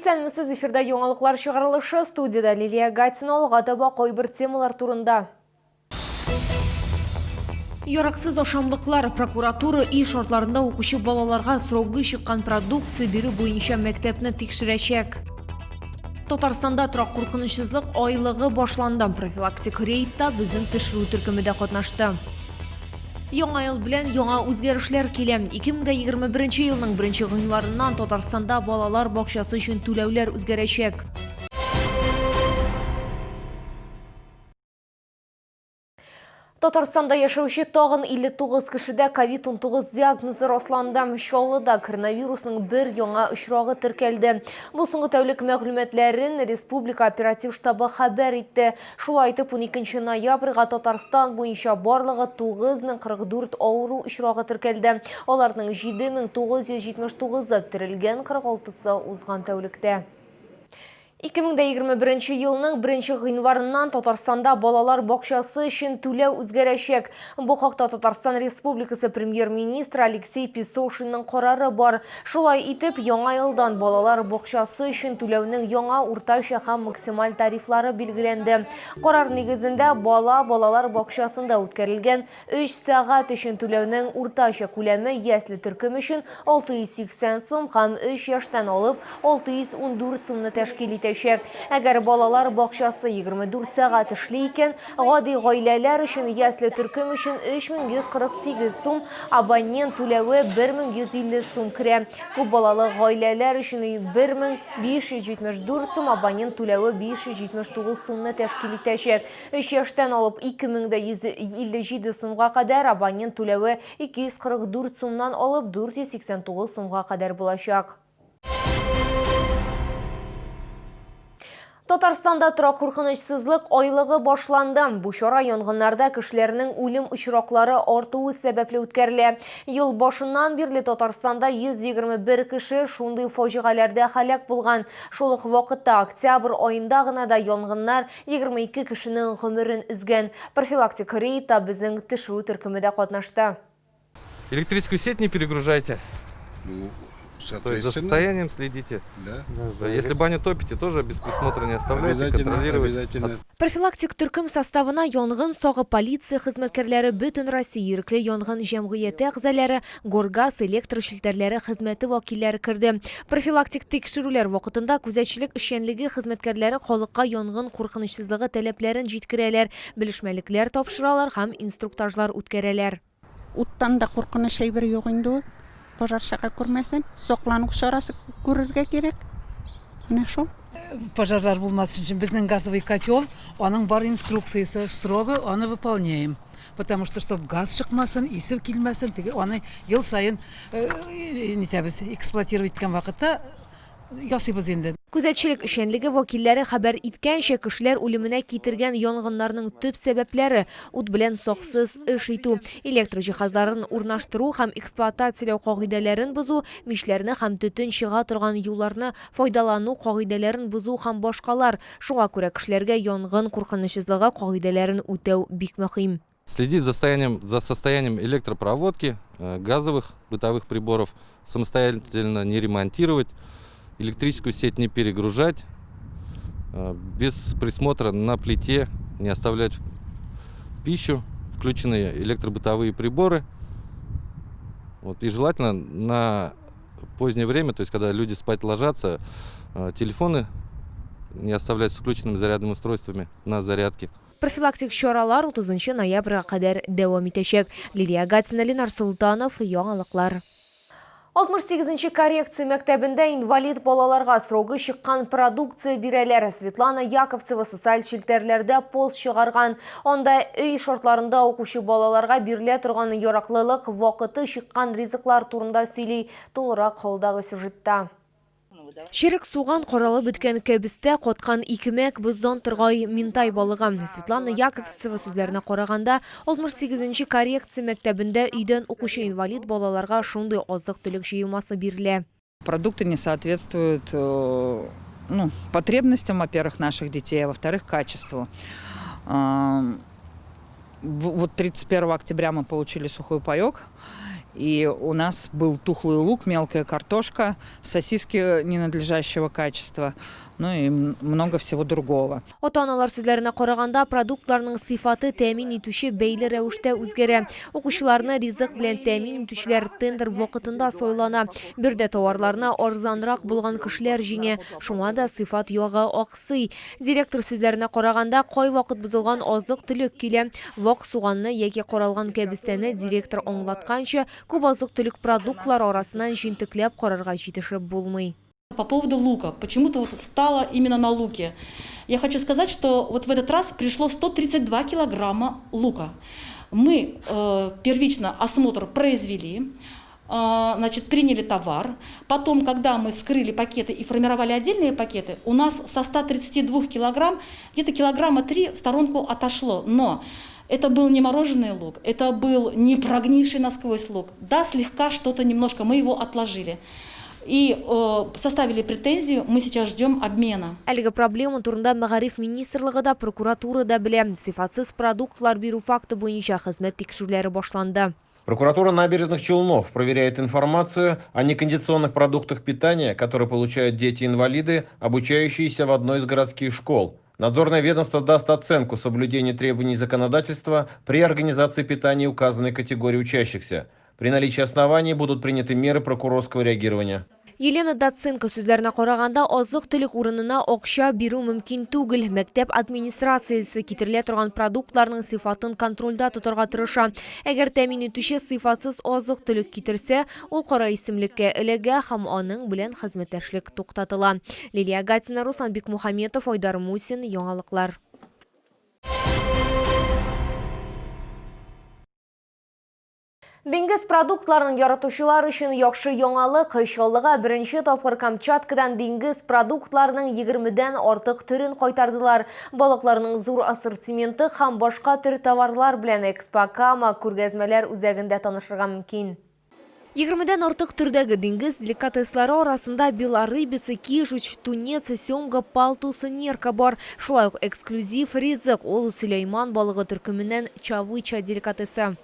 Исәнмесез, эфирда яңалыклар чыгарылышы, студиядә Лилия Гатина, алга таба кайбер темалар турында. Яраксыз ашамлыклар, прокуратура өй шартларында укучы балаларга срогы чыккан продукция бирү буенча мәктәпне тикшерәчәк. Татарстанда торак куркынычсызлык айлыгы башланды. Профилактик рейдта безнең төшерү төркеме дә катнашты. Яңа ел белән яңа үзгәрешләр килә. 2021 елның 1 гыйнварыннан Татарстанда балалар бакчасы өчен түләүләр үзгәрәчәк. Татарстанда яшәүче тагын 59 кешедә ковид-19 диагнозы расланды. Чаллыда коронавирусның бер яңа очрагы теркәлде. Бу соңгы тәүлек мәгълүматларын республика оператив штабы хәбәр итте. Шулай итеп, 12 ноябрьгә Татарстан буенча барлыгы 9044 авыру очрагы теркәлде. Аларның 7979-ы терелгән, 46-сы узган тәүлектә. 2021 елның 1 гыйнварыннан Татарстанда балалар бакчасы өчен түләү үзгәрәчәк. Бу хакта Татарстан Республикасы премьер-министры Алексей Песошинның карары бар. Шулай итеп, яңа елдан балалар бакчасы өчен түләүнең яңа уртача һәм максималь тарифлары билгеләнде. Карар нигезендә, бала балалар бакчасында үткәрелгән Өч сәгать өчен түләүнең уртача күләме ясле төркем өчен 680 сум һәм өч яшьтән алып 614 сумны тәшкил итәчәк. Әгәр балалар бакчасы 24 сәгать эшли икән, гади гаиләләр өчен ясле төркем өчен 3148 сум, абонент түләве 1150 сум керә. Күп балалы гаиләләр өчен 1574 сум, абонент түләве 579 сумны тәшкил итәчәк. Өч яшьтән алып 2157 сумга кадәр абонент түләве 244 сумнан алып 489 сумга кадәр булачак. Татарстанда торак куркынычсызлык айлыгы башланды. Бу чара янгыннарда кешеләрнең үлем очраклары артуы сәбәпле үткәрелә. Ел башыннан бирле Татарстанда 121 кеше шундый фаҗигаләрдә һәлак булган. Шул ук вакытта октябрь аенда гына да янгыннар 22 кешенең гомерен өзгән. Профилактик рейдта безнең төшерү төркеме дә катнашты. Электрическую сеть не перегружайте. Ну, То есть за состоянием следите. Да. Да, если баню топите, тоже без присмотра не оставляйте, Обязательно, контролируйте. обязательно. Профилактик төркем составына янгын сагы полиция хезмәткәрләре, Бөтенроссия ирекле янгын җәмгыяте әгъзалары, Горгаз электр челтәрләре хезмәте вәкилләре керде. Профилактик тикшерүләр вакытында күзәтчелек эшчәнлеге хезмәткәрләре халыкка янгын куркынычсызлыгы таләпләрен җиткерәләр, белешмәлекләр тапшыралар һәм инструктажлар үткәрәләр. Уттан да куркыныч әйбер юк инде ул. Пожар чыга күрмәсен. Саклану чарасы күрергә кирәк. Менә шул. Пожарлар булмасын өчен безнең газовый котел, аның бар инструкциясе, строго аны выполняем. Потому что, чтоб газ чыкмасын, исе килмәсен, теге аны ел саен нитәбез, эксплуатировать иткән вакытта ясыйбыз инде. Күзәтчелек эшчәнлеге вәкилләре хәбәр иткәнчә, кешеләр үлеменә китергән янгыннарның төп сәбәпләре, ут белән саксыз эш итү, электр җиһазларын урнаштыру һәм эксплуатацияләү кагыйдәләрен бозу, мичләрне һәм төтен чыга торган юлларны файдалану кагыйдәләрен бозу һәм башкалар. Шуңа күрә кешеләргә янгын куркынычсызлыгы кагыйдәләрен үтәү бик мөһим. Следить за состоянием, за состоянием электропроводки, газовых бытовых приборов, самостоятельно не ремонтировать, электрическую сеть не перегружать, без присмотра на плите не оставлять пищу, включенные электробытовые приборы. Вот, и желательно на позднее время, то есть когда люди спать ложатся, телефоны не оставлять с включенными зарядными устройствами на зарядке. Профилактик чаралар 30 ноябрьгә кадәр дәвам итәчәк. Лилия Гатина, Ленар Солтанов, Яңалыклар. 68 нче коррекция мәктәбендә инвалид балаларга срогы чыккан продукция бирәләр. Светлана Яковцева социаль челтәрләрдә пост чыгарган. Анда өй шартларында укучы балаларга бирелә торган яраклылык вакыты чыккан ризыклар турында сөйли. Тулырак холдагы сюжетта. Черек суган, каралып беткән кәбестә, каткан икмәк, боздан торгай минтай балыгы. Светлана Яковцева сүзләренә караганда, 68 нче коррекция мәктәбендә өйдән укучы инвалид балаларга шундый азык-төлек җыелмасы бирелә. Продукты не соответствуют ну, потребностям, во-первых, наших детей, а во-вторых, качеству. Вот 31 октября мы получили сухой паек. И у нас был тухлый лук, мелкая картошка, сосиски ненадлежащего качества, ну и много всего другого. Ата-аналар сүзләренә караганда, продуктларның сыйфаты тәэмин итүче бәйле рәвештә үзгәрә. Укучыларны ризык белән тәэмин итүчеләр тендер вакытында сайлана. Биредә товарларны арзанрак булган кешеләр җиңә. Шуңа да сыйфат ягы аксый. Директор сүзләренә караганда, кайвакыт бозылган азык-төлек килә. Вак суганны яки каралган кәбестәне, директор аңлатканча, күп азык-төлек продуктлары арасыннан җентекләп карарга җитешеп булмый. По поводу лука. Почему-то вот встала именно на луке. Я хочу сказать, что вот в этот раз пришло 132 килограмма лука. Мы первично осмотр произвели, значит, приняли товар. Потом, когда мы вскрыли пакеты и формировали отдельные пакеты, у нас со 132 килограмм где-то килограмма 3 в сторонку отошло. Но это был не мороженый лук, это был не прогнивший насквозь лук. Да, слегка что-то немножко, мы его отложили. И составили претензию, мы сейчас ждем обмена. Әлеге проблема турында Мәгариф министрлыгы да, прокуратура да белә. Сыйфатсыз продуктлар бирү факты буенча хезмәт тикшерүләре башланды. Прокуратура Набережных Челнов проверяет информацию о некондиционных продуктах питания, которые получают дети-инвалиды, обучающиеся в одной из городских школ. Надзорное ведомство даст оценку соблюдению требований законодательства при организации питания указанной категории учащихся. При наличии оснований будут приняты меры прокурорского реагирования. Елена Доценко сүзләренә караганда, азык-төлек урынына акча бирү мөмкин түгел. Мәктәп администрациясе китерелә торган продуктларның сыйфатын контрольдә тотарга тырыша. Әгәр тәэмин итүче сыйфатсыз азык-төлек китерсә, ул кара исемлеккә эләгә һәм аның белән хезмәттәшлек туктатыла. Лилия Гатина, Руслан Бикмухаметов, Айдар Мусин, Яңалыклар. Диңгез продуктларын яратучылар өчен яхшы яңалык. Чаллыга беренче тапкыр Камчаткадан диңгез продуктларының 20дән артык төрен кайтардылар. Балыкларның зур ассортименты һәм башка төр товарлар белән Экспо Кама күргәзмәләр үзәгендә танышырга мөмкин. 20дән артык төрдәге диңгез деликатеслары арасында белорыбица, кижуч, тунец, семга, палтус, нерка бар. Шулай ук эксклюзив ризык ул Сөләйман балыгы төркеменнән чавыча деликатесы.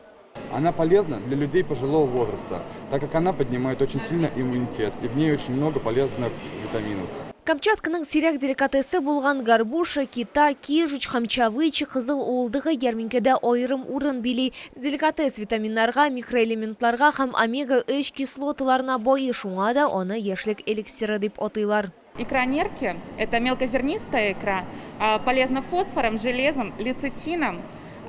Она полезна для людей пожилого возраста, так как она поднимает очень сильно иммунитет, и в ней очень много полезных витаминов. Камчатканың сирәк деликатесы булган горбуша, кита, кижуч һәм чавыча кызыл уылдыгы ярминкәдә аерым урын били. Деликатес витаминнарга, микроэлементларга һәм омега-3 кислоталарына бай, шуңа да аны яшьлек эликсиры дип атыйлар. Икра нерки – это мелкозернистая икра, полезна фосфором, железом, лецитином,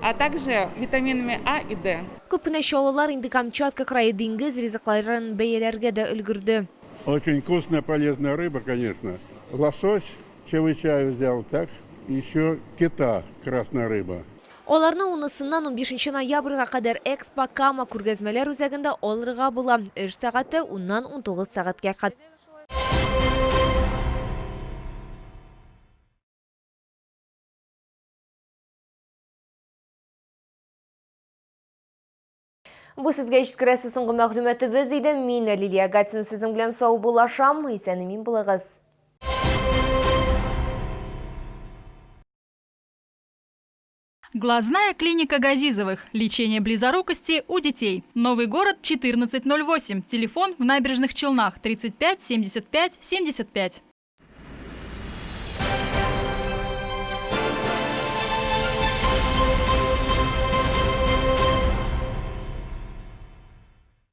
а также витаминами А и Д. Күп кенә чаллылар инде Камчатка крае диңгез ризыкларын бәяләргә дә өлгерде. Очень вкусная, полезная рыба, конечно. Лосось, чавыча взял, так, еще кита, красная рыба. Аларны 10-сыннан 15 ноябрьгә кадәр Экспо Кама күргәзмәләр үзәгендә алырга була. Эш сәгате 10-нан 19 сәгатькә кадәр. Бу сезгә җиткерәсе соңгы мәгълүматыбыз иде. Мин Лилия Гатина сезнең белән саубуллашам. Исән-имин булыгыз. Глазная клиника Газизовых. Лечение близорукости у детей. Новый город, 1408. Телефон в Набережных Челнах 35 75 75.